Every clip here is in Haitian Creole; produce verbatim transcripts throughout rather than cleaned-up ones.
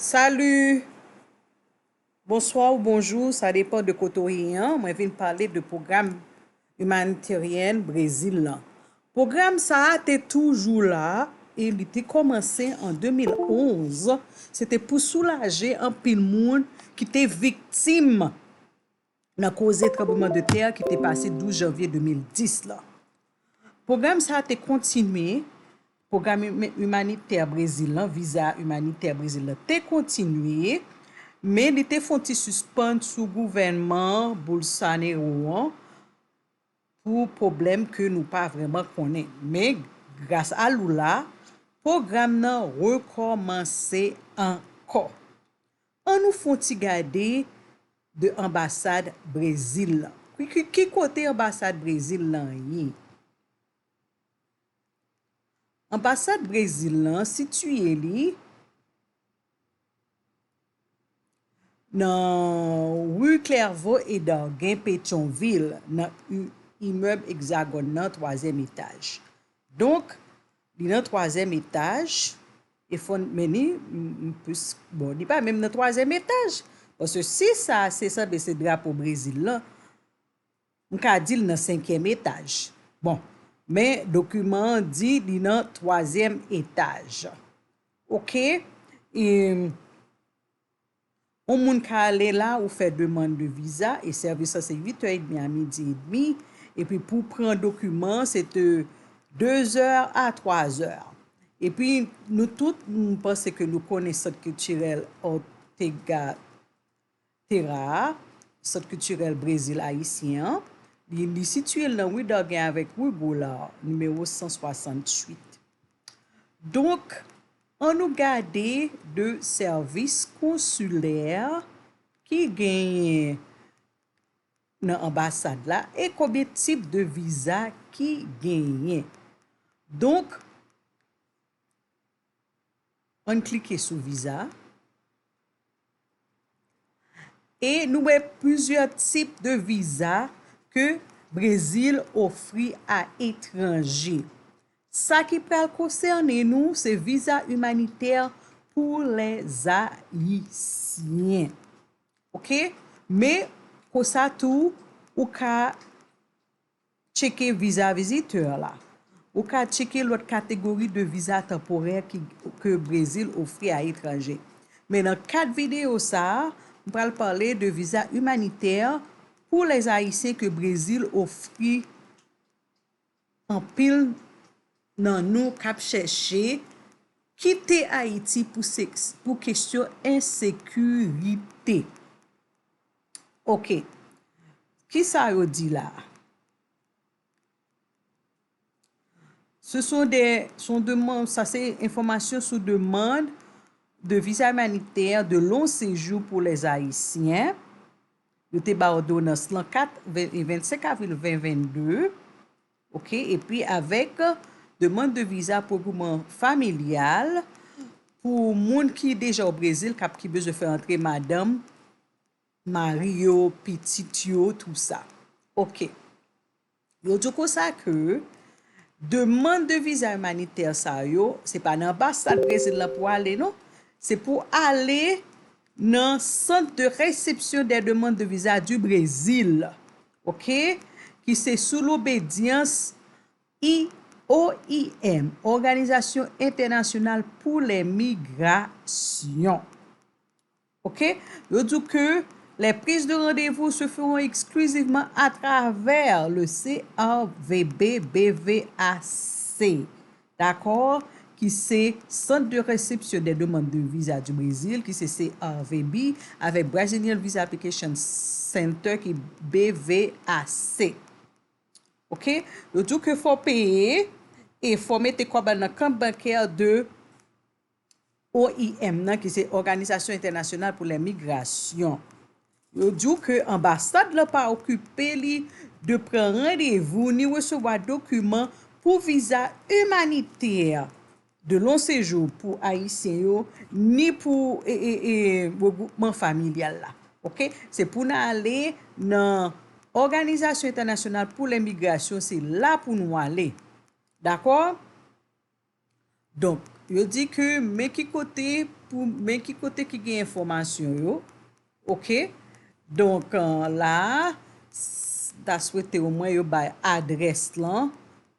Salut! Bonswa ou bonjou, sa depann de kote w ye an. Mwen vin pale de pwogram imanitèryen Brezil lan. Pwogram sa a te toujou la e li te kòmanse an de mil onz. Se te pou soulaje anpil moun ki te viktim nan koze tranblemanntè ki te pase douz janvye de mil dis lan. Pwogram sa a te kontinye, pwogram imanitè Brezil lan, viza imanitè Brezil lan te kontinye, men li te fè yon ti sispann sou gouvènman Bolsonaro an pou pwoblèm ke nou pa vrèman konnen. Men gras a Lula, pwogram nan rekòmanse ankò. Ann nou fè yon ti gade de anbasad Brezil lan. Ki, ki, ki kote anbasad Brezil lan ye? Anbasad Brezil lan sitiye li nan ri Clerveau et Darguin, Petyonvil, nan i-, imèb Hexagone nan, twazyèm etaj. Donk, li nan twazyèm etaj, e fò n, men li, m, m plis, bon, li pa menm nan twazyèm etaj. Paske si sa se sanble se drapo Brezil lan, m ka di l nan senkyèm etaj. Bon, men dokiman an di li nan twazyèm etaj. Oke? E, yon moun ka ale la, ou fè demann de viza, e sèvis lan se uit è edmi a midi edmi, epi pou pran dokiman, se de de zè a twa zè. Epi nou tout, m panse ke nou konnen Sant Kiltirèl Ortega Terra a, Sant Kiltirèl Brezil Ayisyen an, li, li sitiye l nan ri Darguin avèk ri Goulard, nimewo san swasantuit. Donk, ann nou gade de sèvis konsilè ki genyen nan anbasad la e konbyen tip de viza ki genyen. Donk, ann klike sou viza. E nou wè plizyè tip de viza ke Brezil ofri a etranje. Sa ki pral konsène nou, se viza imanitè pou lèzayisyen. Oke? Men, konsa tou, ou ka tcheke viza vizitè la. Ou ka tcheke lòt kategori de viza tanporè ki, ke Brezil ofri a etranje. Men nan kad videyo sa a, m pral pale de viza imanitè pou lèzayisyen ke Brezil ofri anpil nan nou k ap chèche kite Ayiti pou se, pou kesyon ensekirite. Oke. Kisa yo di la a? Ce sont des, sont demandes, sa se enfòmasyon sou demann de viza imanitè de long séjour pour les Haïtiens. Yo te ba òdonans lan kat, ven, vennsenk avril ven vennde. Oke, epi avèk demann de viza pou gwouman familyal pou moun ki deja o Brezil, k ap, ki bezwen fè antre madanm, mari yo, pitit yo, tou sa. Oke. Yo di w konsa ke demann de viza imanitè sa yo, se pa nan anbasad Brezil lan pou ale, non. Se pou ale nan Centre de réception des demandes de visa du Brésil, oke, ki se sou lobedyans I O I M, Organisation Internationale pour les Migrations. Oke? Yo di w ke les prises de rendez-vous se feront exclusivement à travers le C R V B B V A C. Dakò? Ki se Centre de réception des demandes de visa du Brésil, ki se C R V B, avèk Brazilian Visa Application Center, ki B V A C. Oke? Yo di w ke fò w peye e fò w mete kòb la nan kont bankè de O I M nan, ki se Organisation Internationale pour les Migrations. Yo di w ke anbasad lan pa okipe li de pran randevou ni resevwa dokiman pou viza imanitè de long séjour pou Ayisyen yo, ni pou, e, e, e, regwoupman familyal la. Oke? Se pou n ale nan Organisation Internationale pour les Migrations, se la pou nou ale. Dakò? Donk, yo di ke men ki kote pou, men ki kote ki gen enfòmasyon yo. Oke? Donk, euh, la a, s-, ta swete omwen yo bay adrès lan.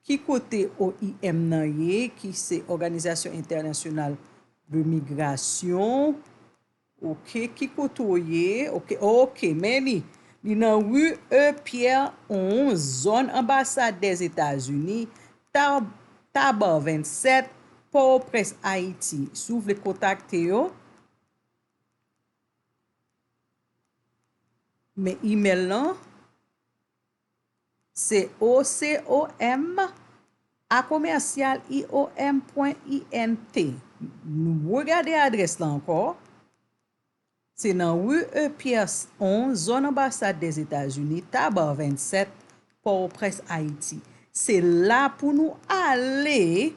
Ki kote O I M nan ye, ki se Òganizasyon Entènasyonal de Migrasyon. Oke, ki kote w ye? Oke, oke, men li. Li nan ri E Pierre onz, zòn anbasad Dèzetazini, Ta-, Taba vennsèt, Pòtoprens, Ayiti. Si w vle kontakte yo, men imèl lan, se O C O M a commercial I O M point I N T. Nou regade adrès la ankò. Se nan ri E Pierre onz, zòn anbasad Dèzetazini, Taba vennsèt, Pòtoprens, Ayiti. Se la pou nou ale,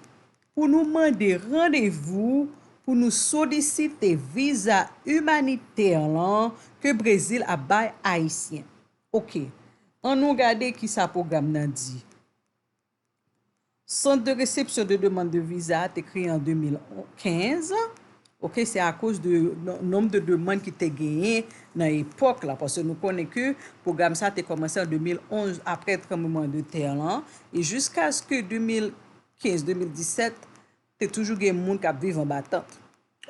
pou nou mande randevou, pou nou solisite viza imanitè lan ke Brezil ap bay Ayisyen. Oke, ann nou gade kisa pwogram nan di. Centre de réception de demande de visa a te kreye an de mil kenz. Oke, se akoz de non-, nonb de demann ki te genyen nan epòk la, paske nou konnen ke pwogram sa te kòmanse an de mil onz, apre tranblemanntè lan, e jiskaske de mil kenz, de mil disèt, te toujou gen moun k ap viv anba tant.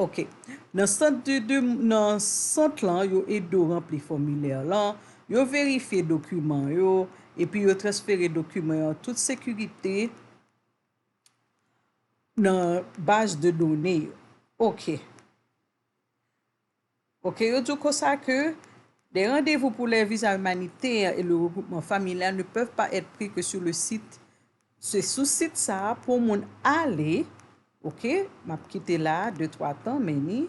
Oke. Nan sant de, de, nan sant lan, yo ede w ranpli fòmilè lan, yo verifye dokiman yo, epi yo transfere dokiman yo an tout sekirite nan baz de done yo. Oke. Oke, yo di w konsa ke des rendez-vous pour les visas humanitaires et le regroupement familial ne peuvent pas être pris que sur le site. Se sou sit sa a pou moun ale, oke, m ap kite la de twa tan, men ni,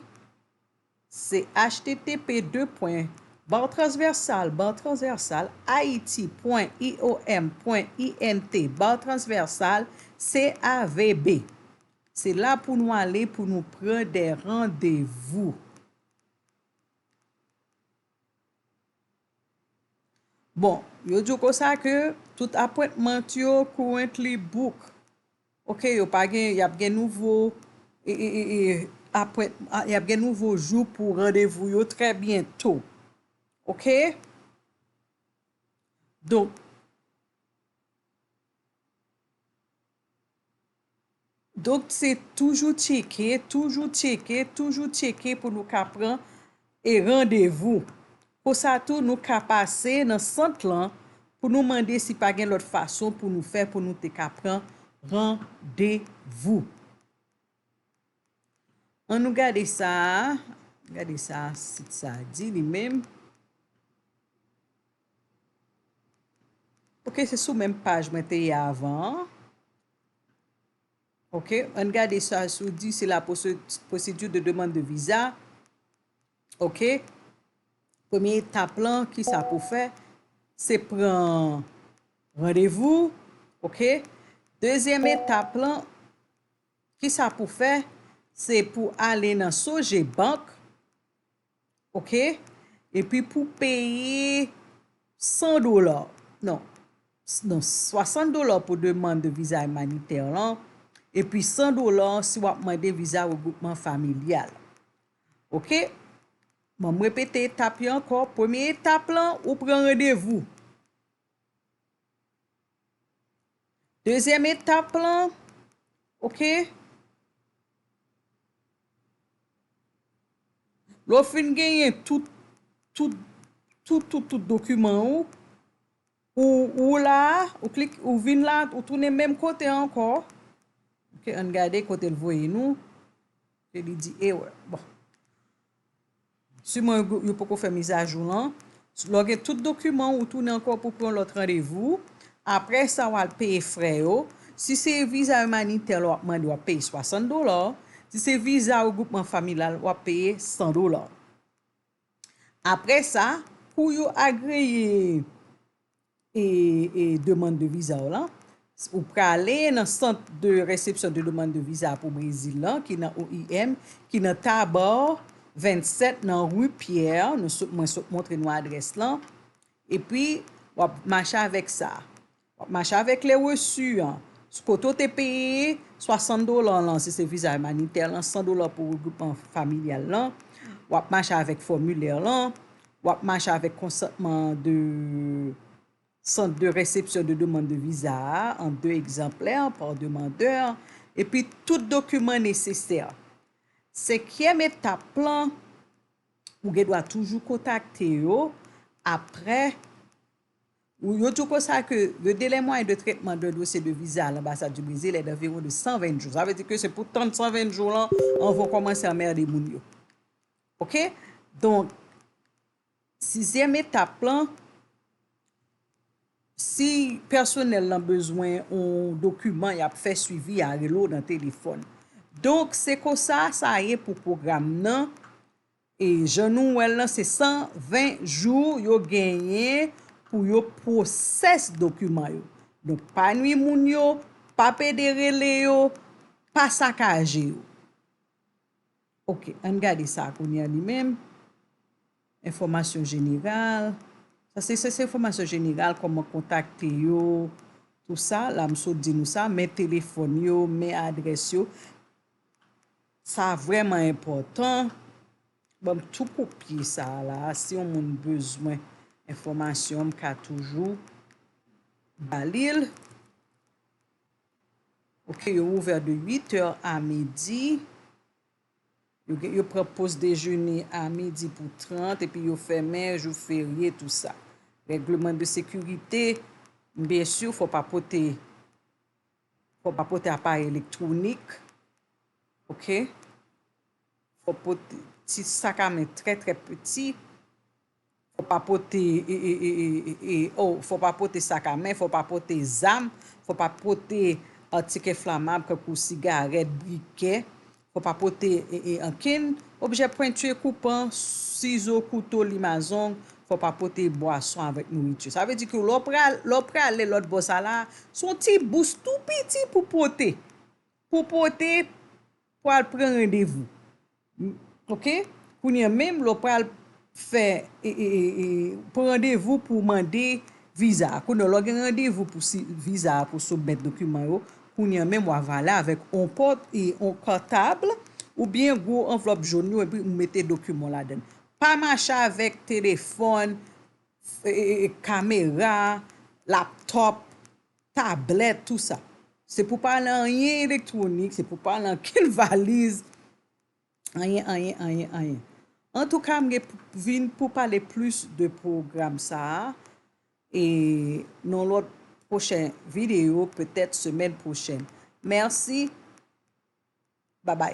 se H T T P deux points barre transversale barre transversale haiti point I O M point I N T barre transversale C A V B. Se la pou nou ale, pou nou pran de randevou. Bon, yo di w konsa ke tout apwentman yo currently book. Oke, yo pa gen, y ap gen nouvo, e, e, e, e, apwent-, a, y ap gen nouvo jou pou randevou yo trè byento. Oke? Donk, Donk, se toujou tcheke, toujou tcheke, toujou tcheke pou nou ka pran e randevou. Konsa tou, nou ka pase nan sant lan pou nou mande si pa gen lòt fason pou nou fè pou nou te ka pran randevou. Ann nou gade sa a. Gade sa sit sa a di li menm. Oke, se sou menm paj mwen te ye avan an. Oke, ann gade sa sou di, se la pwose-, procédure de demande de visa. Oke. Premye etap lan, kisa pou fè? Se pran randevou. Oke. Dezyèm etap lan, kisa pou fè? Se pou ale nan Sogebank. Oke? Epi pou peye san dola. Non. S-, non, swasant dola pou demann de viza imanitè lan. Epi san dola si w ap mande viza regroupman familyal. Oke? Bon, m repete etap yo ankò. Premye etap lan, ou pran randevou. Dezyèm etap lan, oke? Lè w fin genyen tout, tout, tout, tout, tout dokiman ou, ou, ou la, ou klik, ou vin la, ou tounen menm kote ankò. Oke, ann gade kote l voye nou. Ke li di erè. Bon. Siman yo, yo poko fè mizajou lan. Lè w gen tout dokiman, ou tounen ankò pou pran lòt randevou. Apre sa, w al peye frè yo. Si se viza imanitè w ap mande, w ap peye swasant dola. Si se viza regroupman familyal, w ap peye san dola. Apre sa, kou yo agreye e, e demann de viza w lan, ou prale nan sant de resepsyon de demann de viza pou Brezil lan, ki nan O I M, ki nan Taba vennsèt nan ri Pierre, nou sot, mwen sot montre nou adrès lan, epi w ap mache avèk sa. W ap mache avèk le reçu an. kote w te peye swasant dola lan, si se viza imanitè lan, san dola pou regwoupman familyal lan, w ap mache avèk fòmilè lan, w ap mache avèk konsantman de sant de resepsyon de demann de viza a an de egzanplè pa demandè, epi tout dokiman nesesè. Senkyèm etap lan, ou gen dwa toujou kontakte yo apre. Ou, yo di w konsa ke le délai moyen de traitement d'un dossier de visa à l'ambassade du Brésil est d'environ de san venn jou. Sa vle di ke se pou tann san venn jou lan anvan w kòmanse anmède moun yo. Oke? Donk, sizyèm etap lan, si pèsonèl lan bezwen yon dokiman, y ap fè swivi a, rele w nan telefòn. Donk, se konsa sa ye pou pwogram nan. E jan nou wè l lan, se san ven jou yo genyen pou yo pwosès dokiman yo. Donk, pa nwi moun yo, pa pede rele yo, pa sakaje yo. Oke, ann gade sa kounye a li menm. Enfòmasyon jeneral. Sa se, se, se enfòmasyon jeneral, kòman kontakte yo, tou sa. La, m sot di nou sa, men telefòn yo, men adrès yo. Sa vrèman enpòtan. Ban m tou kopye sa a la. Si yon moun bezwen enfòmasyon, m ka toujou ba li l. Oke, yo ouvè de uit è a midi. Yo, gen- yo pran poz dejene a midi pou trant, epi yo fèmen jou ferye, tou sa. Règleman de sekirite, byen si, fò pa pote, fò pa pote aparèy elektwonik. Oke? Fò pote ti sak a men trè, trè piti. Fò pa pote, e, e, e, e, e, e, oh, fò pa pote sak a men, fò pa pote zam, fò pa pote atik enflamab, tankou sigarèt, brikè, fò pa pote, e, e, ankenn objè pwenti e koupan, sizo, kouto, limazong, fò pa pote bwason avèk nouriti. Sa vle di ke lè w pral, lè w prale lòt bò sa la, se yon ti bous tou piti pou pote. Pou pote, pou al pran randevou. M, oke? Kounye a menm, lè w pral fè, e, e, e, e, pran randevou pou mande viza a. Kounye a, lè w gen randevou pou si, viza a, pou soumèt dokiman yo, kounye a menm, w a vale avèk on pòt e on kòtab, oubyen gwo anvlòp jòn yo, epi ou mete dokiman w ladan l. Pa mache avèk telefòn, e, e, e, kamera, laptòp, tablèt, tou sa. Se pou pa nan anyen elektwonik, se pou pa nan ankenn valiz, anyen, anyen, anyen, anyen. Antouka, m gen p-, vin pou pale plis de pwogram sa a, e nan lòt pwochen videyo, petèt semèn pwochèn. Mèsi. Babay.